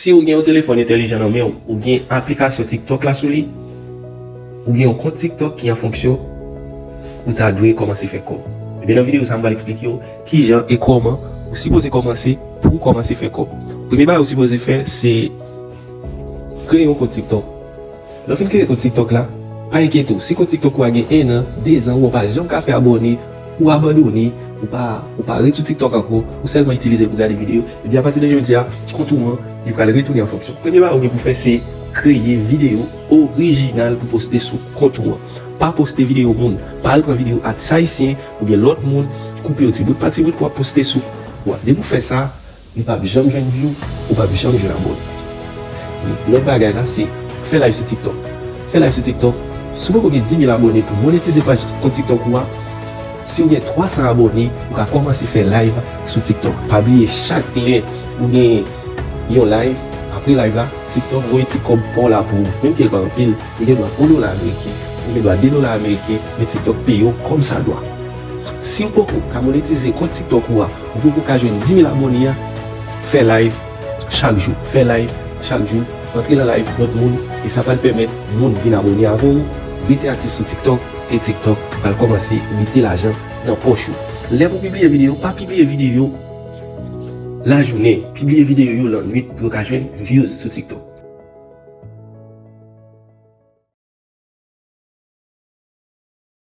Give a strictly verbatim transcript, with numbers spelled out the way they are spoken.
Si ou gen yon telefòn entèlijan nan men w, ou gen aplikasyon TikTok la sou li, ou gen yon kont TikTok ki an fonksyon, ou ta dwe kòmanse fè kòb. Ebyen, nan videyo sa a, m pral eksplike w kijan e kòman ou sipoze kòmanse pou w kòmanse fè kòb. Premye bagay ou sipoze fè, se kreye yon kont TikTok. Lè w fin kreye kont TikTok la, pa enkyete w. Si kont TikTok ou a gen en an, de zan, ou pa janm ka fè abòne, ou abandone, ou pa, ou pa ret sou TikTok ankò, ou sèlman itilize l pou gade videyo, ebyen, apati de jodi a, kont ou an, li pral retounen an fonksyon. Premye bagay ou gen pou fè, se kreye videyo orijinal pou poste sou kont ou an. Pa poste videyo moun, pa al pran videyo atis ayisyen oubyen lòt moun, koupe yo ti bout pa ti bout pou w ap poste sou kont ou an. Depi w fè sa, li p ap janm jwenn view, ou p ap janm jwenn abòne. Lòt bagay la, se fè live sou TikTok. Fè live sou TikTok. Si w poko gen dis mil abòne, pou monetize paj kont TikTok ou a, si w gen twa san abòne, ou ka kòmanse fè live sou TikTok. Pa bliye, chak lè ou gen yon live, apre live la, TikTok voye ti kòb pa w la pou ou. Menm ke l pa anpil, li gen dwa yon dola ameriken, li gen dwa de dola ameriken, men TikTok peye w kòmsadwa. Si w poko ka monetize kont TikTok ou a, ou poko ka jwenn dis mil abòne a, fè live chak jou. Fè live chak jou. Antre nan live lòt moun, e sa pral pèmèt moun vin abòne avè w, rete aktif sou TikTok, e TikTok pral kòmanse mete lajan nan pòch ou. Lè pou pibliye videyo, pa pibliye videyo lajounen. Pibliye videyo yo lannwit pou yo ka jwenn views sou TikTok.